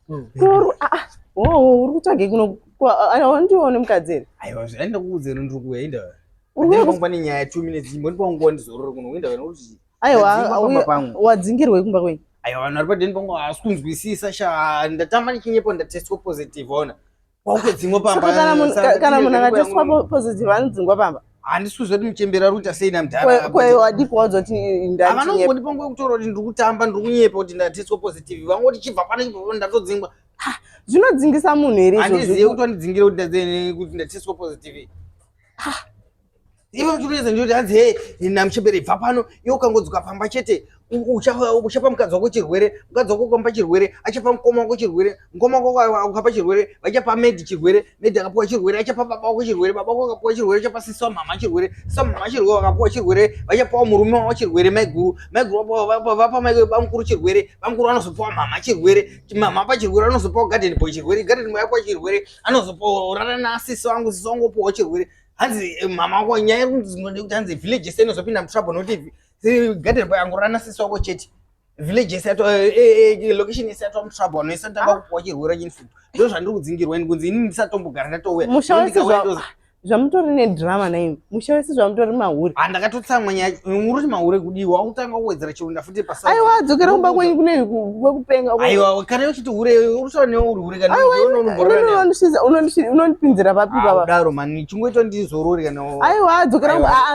Kuru, ah, ah, oh, uri kutsvagei kuno? Wandione mukadzi here? Aiwa, zvaenda kuudza ndiri kuuya inda. Uri kuuya Pangu pane nyaya 2 minutes, imbondipa nguva ndizorore kuno kuenda kana kuti Aiwa, ndadzingwa pamba pangu. Wadzingirwei kumba kwenyu? Aiwa, vanhu vari padeni pangu havasi kunzwisisa sha. Ndatamba ndichinyepa, ndatestwa positive, ona. Kwakutodzingwa pamba. Saka kana munhu Saka kana munhu ndine akatestwa yangu- positive anodzingwa pamba? Handisi kuziva kuti muchembera ari kuita sei namudhara. Kwe wadii kuvaudza kuti Havana ndatinyepa? kumbondipa nguva yekutaura kuti ndiri kutamba, ndiri kunyepa kuti ndatestwa positive. Vangoti chibva pano, chibva pano, ndatodzingwa. Zvinodzingisa munhu here Handizivi izvozvo? kuti wandidzingire kuti ndatestwa positive. Ivo muchironesa ndiyoti hanzi, "He, namuchembere, bva pano iwe. Ukangodzoka pamba chete, uchapa mukadzi wako chirwere. Mukadzi wako ukamupa chirwere, achapa mukoma wako chirwere. Mukoma wako ukapa chirwere, vachapa Medi chirwere. Medi akapiwa chirwere, achapa baba wako chirwere. Baba wako akapiwa chirwere, achapa sisi wamama chirwere. Sisi wamama chirwere, vakapiwa chirwere, vachapiwa murume wavo chirwere, maiguru. Maiguru vapa bamukuru chirwere. Bamukuru vanozopiwa mama chirwere. Mama pa chirwere, anozopiwa garden boy chirwere. Garden boy apiwa chirwere, anozopiwa rara nasisi wangu. Sisi wangu opiwa chirwere. Hanzi mama wako, nyaya iri kunzi kuti hanzi village yese inozopinda mutrouble, nokuti garden boy angorara nasisi wako chete, village yese yato, location yese yatova mutrouble. Vanhu vese vanotanga kupiwa chirwere chinfuta. Ndo zvandiri kudzingirwa ini, kunzi inini ndisatombogara ndatouya. Musha wese Ndikauya zvamutori nedrama naimi, musha wese zvamutori mahure. Ah, ndakatotsamwa nyaya. Uri kuti mahure kudiwa, wakutanga kuwedzera chironda futi pasa. Aiwa, dzokera kumba kwenyu kune kwekupenga. Aiwa, kana uchiti hure, uri newe uri hure kana unomborara naye. Unondipinzira papi baba? Kudaro mani, chingoita ndizorore kana Aiwa, dzokera kumba. Aiwa. Ah,